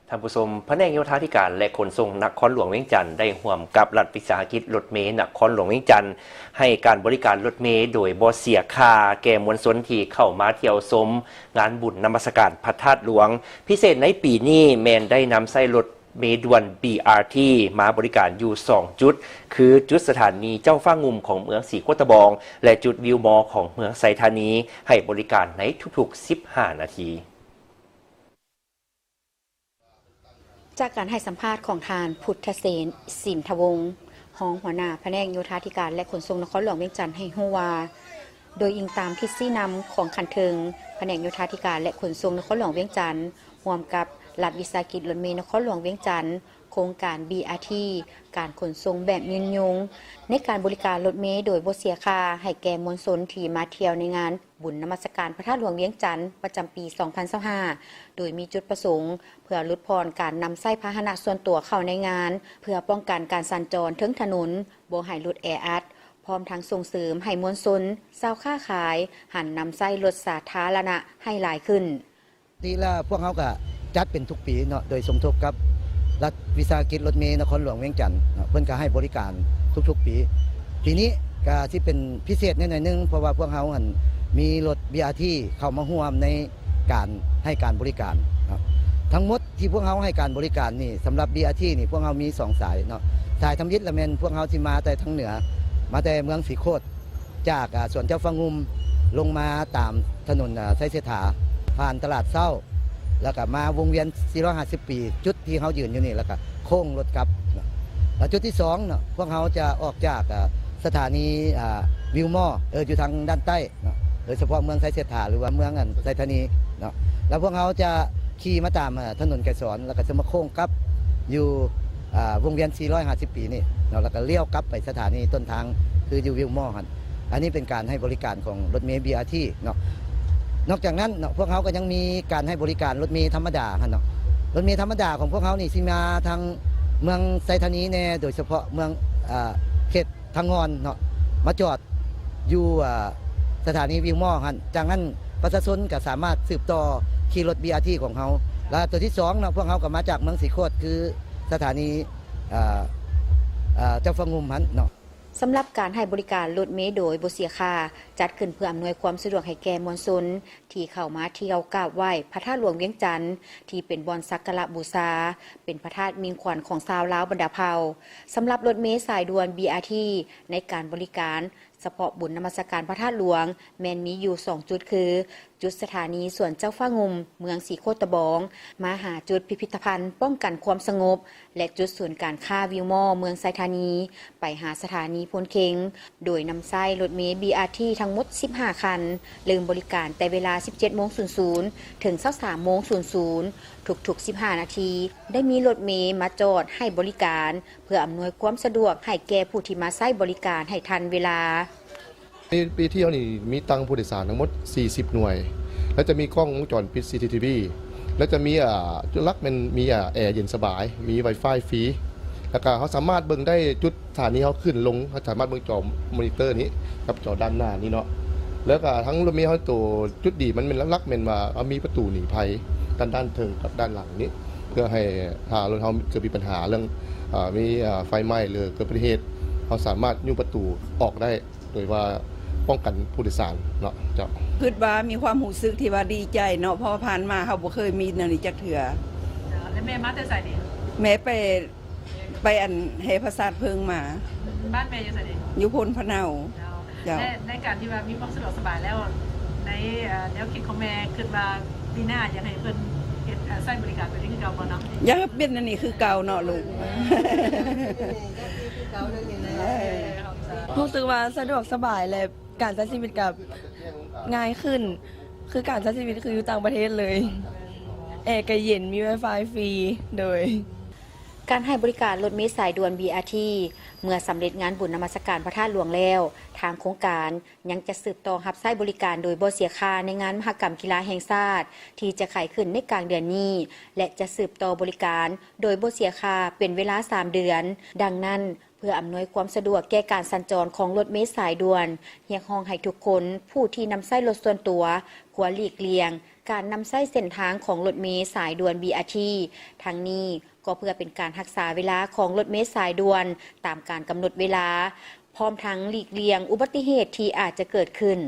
ທ່ານຜູ້ຊົມ, ພະແນກໂຍທາທິການ ແລະ ຂົນສົ່ງນະຄອນຫຼວງວຽງຈັນ ໄດ້ຮ່ວມກັບລັດວິສາຫະກິດລົດເມນະຄອນຫຼວງວຽງຈັນ ໃຫ້ການບໍລິການລົດເມໂດຍບໍ່ເສຍຄ່າແກ່ມວນຊົນທີ່ເຂົ້າມາທ່ຽວຊົມງານບຸນນະມັດສະການພະທາດຫຼວງ. ພິເສດໃນປີນີ້ແມ່ນໄດ້ນຳໃຊ້ລົດເມດ່ວນ ບີອາທີ ມາບໍລິການຢູ່ສອງຈຸດ ຄືຈຸດສະຖານີເຈົ້າຟ້າງຸ່ມຂອງເມືອງສີໂຄດຕະບອງ ແລະ ຈຸດວິວມໍຂອງເມືອງໄຊທານີ ໃຫ້ບໍລິການໃນທຸກໆສິບຫ້ານາທີ. ຈາກການໃຫ້ສຳພາດຂອງທ່ານ ພຸດທະເສນ ສິນທະວົງ ຮອງຫົວໜ້າພະແນກໂຍທາທິການ ແລະ ຂົນສົ່ງນະຄອນຫຼວງວຽງຈັນ ໃຫ້ຮູ້ວ່າ ໂດຍອີງຕາມທິດຊີ້ນຳຂອງຂັ້ນເທິງ ພະແນກໂຍທາທິການ ແລະ ຂົນສົ່ງນະຄອນຫຼວງວຽງຈັນ ຮ່ວມກັບລັດວິສາຫະກິດລົດເມນະຄອນຫຼວງວຽງຈັນ, ໂຄງການ ບີອາທີ ການຂົນສົ່ງແບບຍືນຍົງ ໃນການບໍລິການລົດເມໂດຍບໍ່ເສຍຄ່າໃຫ້ແກ່ມວນຊົນທີ່ມາທ່ຽວໃນງານ ບຸນນະມັດສະການພະທາດຫຼວງວຽງຈັນ ປະຈຳປີສອງພັນຊາວຫ້າ ໂດຍມີຈຸດປະສົງເພື່ອຫຼຸດຜ່ອນການນຳໃຊ້ພາຫະນະສ່ວນຕົວເຂົ້າໃນງານ ເພື່ອປ້ອງກັນການສັນຈອນເທິງຖະໜົນ ບໍ່ໃຫ້ລົດແອອັດ, ພ້ອມທັງສົ່ງເສີມໃຫ້ມວນຊົນ, ຊາວຄ້າຂາຍ ຫັນນຳໃຊ້ລົດສາທາລະນະໃຫ້ຫຼາຍຂຶ້ນ. ທີ່ລະພວກເຮົາກະຈັດເປັນທຸກປີເນາະ ໂດຍສົມທົບກັບລັດວິສາຫະກິດລົດເມນະຄອນຫຼວງວຽງຈັນເນາະ ເພິ່ນກະໃຫ້ບໍລິການທຸກໆປີ. ປີນີ້ກະຊິເປັນພິເສດແດ່ໜ້ອຍໜຶ່ງ ເພາະວ່າພວກເຮົາຫັ້ນມີລົດ ບີອາທີ ເຂົ້າມາຮ່ວມໃນການໃຫ້ການບໍລິການເນາະ. ທັງໝົດທີ່ພວກເຮົາໃຫ້ການບໍລິການນີ້ ສຳລັບ ບີອາທີ ນີ້ ພວກເຮົາມີສອງສາຍເນາະ. ສາຍທຳອິດລະແມ່ນພວກເຮົາຊິມາແຕ່ທາງເໜືອ ມາແຕ່ເມືອງສີໂຄດ ຈາກ ອາ ສວນເຈົ້າຟ້າງຸ່ມ ລົງມາຕາມຖະໜົນ ອາ ໄຊເສດຖາ ຜ່ານຕະຫຼາດເຊົ້າ ແລ້ວກະມາວົງວຽນສີ່ຮ້ອຍຫ້າສິບປີ ຈຸດທີ່ເຮົາຢືນຢູ່ນີ້ ແລ້ວກະໂຄ້ງລົດກັບເນາະ. ແລ້ວຈຸດທີສອງເນາະ ພວກເຮົາຈະອອກຈາກ ອາ ສະຖານີ ອາ ວິວມໍ ເອີ ຢູ່ທາງດ້ານໃຕ້ເນາະ ໂດຍສະເພາະເມືອງໄຊເສດຖາ ຫຼືວ່າເມືອງ ອັນ ໄຊທານີເນາະ. ແລ້ວພວກເຮົາຈະຂີ່ມາຕາມ ອາ ຖະໜົນໄກສອນ ແລ້ວກະຈະມາໂຄ້ງກັບຢູ່ ອາ ວົງວຽນສີ່ຮ້ອຍຫ້າສິບປີນີ້ເນາະ ແລ້ວກະລ້ຽວກັບໄປສະຖານີຕົ້ນທາງ ຄືຢູ່ວິວມໍຫັ້ນ. ອັນນີ້ເປັນການໃຫ້ບໍລິການຂອງລົດເມ ບີອາທີ ເນາະ. ນອກຈາກນັ້ນເນາະ ພວກເຮົາກໍຍັງມີການໃຫ້ບໍລິການລົດເມທຳມະດາຫັ້ນເນາະ. ລົດເມທຳມະດາຂອງພວກເຮົານີ້ຊິມາທາງເມືອງໄຊທານີແດ່ ໂດຍສະເພາະເມືອງ ອາ ເຂດທາງງອນເນາະ ມາຈອດຢູ່ ອາ ສະຖານີວິວມໍຫັ້ນ. ຈາກນັ້ນປະຊາຊົນກໍສາມາດສືບຕໍ່ຂີ່ລົດ ບີອາທີ ຂອງເຮົາ. ແລະ ຕົວທີສອງເນາະ ພວກເຮົາກໍມາຈາກເມືອງສີໂຄດ ຄືສະຖານີ ອາ ອາ ເຈົ້າຟ້າງຸ່ມຫັ້ນເນາະ. ສຳລັບການໃຫ້ບໍລິການລົດເມໂດຍບໍ່ເສຍຄ່າ ຈັດຂຶ້ນເພື່ອອຳນວຍຄວາມສະດວກໃຫ້ແກ່ມວນຊົນທີ່ເຂົ້າມາທ່ຽວກາບໄຫວ້ພະທາດຫຼວງວຽງຈັນ ທີ່ເປັນບ່ອນສັກກາລະບູຊາ ເປັນພະທາດມິ່ງຂວັນຂອງຊາວລາວບັນດາເຜົ່າ. ສຳລັບລົດເມສາຍດ່ວນ ບີອາທີ ໃນການບໍລິການ ສະເພາະບຸນນະມັດສະການພະທາດຫຼວງ ແມ່ນມີຢູ່ສອງຈຸດ ຄື ຈຸດສະຖານີສວນເຈົ້າຟ້າງຸ່ມ ເມືອງສີໂຄດຕະບອງ ມາຫາຈຸດພິພິທະພັນປ້ອງກັນຄວາມສະຫງົບ ແລະ ຈຸດສູນການຄ້າວິວມໍ ເມືອງໄຊທານີ ໄປຫາສະຖານີໂພນເຄັງ ໂດຍນຳໃຊ້ລົດເມ ບີອາທີ ທັງໝົດສິບຫ້າຄັນ ເລີ່ມບໍລິການແຕ່ເວລາສິບເຈັດໂມງສູນສູນ ເຖິງຊາວສາມໂມງສູນສູນ. ທຸກໆສິບຫ້ານາທີ ໄດ້ມີລົດເມມາຈອດໃຫ້ບໍລິການ ເພື່ອອຳນວຍຄວາມສະດວກໃຫ້ແກ່ຜູ້ທີ່ມາໃຊ້ບໍລິການໃຫ້ທັນເວລາ. ໃນເວທີເຮົານີ້ມີຕັ່ງຜູ້ໂດຍສານທັງໝົດສີ່ສິບໜ່ວຍ ແລະ ຈະມີກ້ອງວົງຈອນປິດ ຊີຊີທີວີ ແລະ ຈະມີ ອາ ຈຸດຫຼັກແມ່ນມີ ອາ ແອເຢັນສະບາຍ ມີໄວຟາຍຟຣີ ແລ້ວກະເຮົາສາມາດເບິ່ງໄດ້ຈຸດສະຖານີເຮົາຂຶ້ນລົງ ເຮົາສາມາດເບິ່ງຈໍມໍນິເຕີນີ້ກັບຈໍດ້ານໜ້ານີ້ເນາະ. ແລ້ວກະທັງລົດເມເຮົາໂຕຈຸດດີມັນແມ່ນຫຼັກໆແມ່ນວ່າເຮົາມີປະຕູໜີໄພ ດ້ານ ດ້ານເທິງກັບດ້ານຫຼັງນີ້ ເພື່ອໃຫ້ຖ້າລົດເຮົາເກີດມີບັນຫາເລື່ອງ ອາ ມີ ອາ ໄຟໄໝ້ ຫຼື ເກີດອຸບັດຕິເຫດ ເຮົາສາມາດຍູ້ປະຕູອອກໄດ້ ໂດຍວ່າປ້ອງກັນຜູ້ໂດຍສານເນາະ. ເຈົ້າ ຄິດວ່າມີຄວາມຮູ້ສຶກທີ່ວ່າດີໃຈເນາະ ເພາະວ່າຜ່ານມາເຮົາບໍ່ເຄີຍມີແນວນີ້ຈັກເທື່ອ. ເຈົ້າ ແລ້ວແມ່ມາແຕ່ໃສນີ້? ແມ່ໄປ ໄປອັນແຫ່ພະສາດເຜິ້ງມາ. ບ້ານແມ່ຢູ່ໃສນີ້? ຢູ່ໂພນພະເນົາ. ເຈົ້າ ເຈົ້າ ແລະ ໃນການທີ່ວ່າມີຄວາມສະດວກສະບາຍແລ້ວ ໃນ ເອີ ແນວຄິດຂອງແມ່ຄິດວ່າປີໜ້າຢາກໃຫ້ເພິ່ນເຮັດ ເອີ ໃຊ້ບໍລິການແບບນີ້ຄືເກົ່າບໍ່ເນາະ? ຢາກໃຫ້ເປັນອັນນີ້ຄືເກົ່າເນາະລູກ. ຮູ້ສຶກວ່າສະດວກສະບາຍ ແລະ ການໃຊ້ຊີວິດກໍງ່າຍຂຶ້ນ ຄືການໃຊ້ຊີວິດຄືຢູ່ຕ່າງປະເທດເລີຍ. ແອກໍເຢັນ ມີໄວຟາຍຟຣີ. ໂດຍ ການໃຫ້ບໍລິການລົດເມສາຍດ່ວນ ບີອາທີ ເມື່ອສຳເລັດງານບຸນນະມັດສະການພະທາດຫຼວງແລ້ວ, ທາງໂຄງການຍັງຈະສືບຕໍ່ຮັບໃຊ້ບໍລິການໂດຍບໍ່ເສຍຄ່າໃນງານມະຫະກຳກິລາແຫ່ງຊາດ ທີ່ຈະໄຂຂຶ້ນໃນກາງເດືອນນີ້ ແລະ ຈະສືບຕໍ່ບໍລິການໂດຍບໍ່ເສຍຄ່າເປັນເວລາສາມເດືອນ. ດັ່ງນັ້ນ, ເພື່ອອຳນວຍຄວາມສະດວກແກ່ການສັນຈອນຂອງລົດເມສາຍດ່ວນ, ຮຽກຮ້ອງໃຫ້ທຸກຄົນຜູ້ທີ່ນຳໃຊ້ລົດສ່ວນຕົວ ຄວນຫຼີກລ່ຽງ ການນຳໃຊ້ເສັ້ນທາງຂອງລົດເມສາຍດ່ວນ ບີອາທີ ທັງນີ້ກໍເພື່ອເປັນການຮັກສາເວລາຂອງລົດເມສາຍດ່ວນຕາມການກຳນົດເວລາ ພ້ອມທັງຫຼີກລ່ຽງອຸບັດຕິເຫດທີ່ອາດຈະເກີດຂຶ້ນ.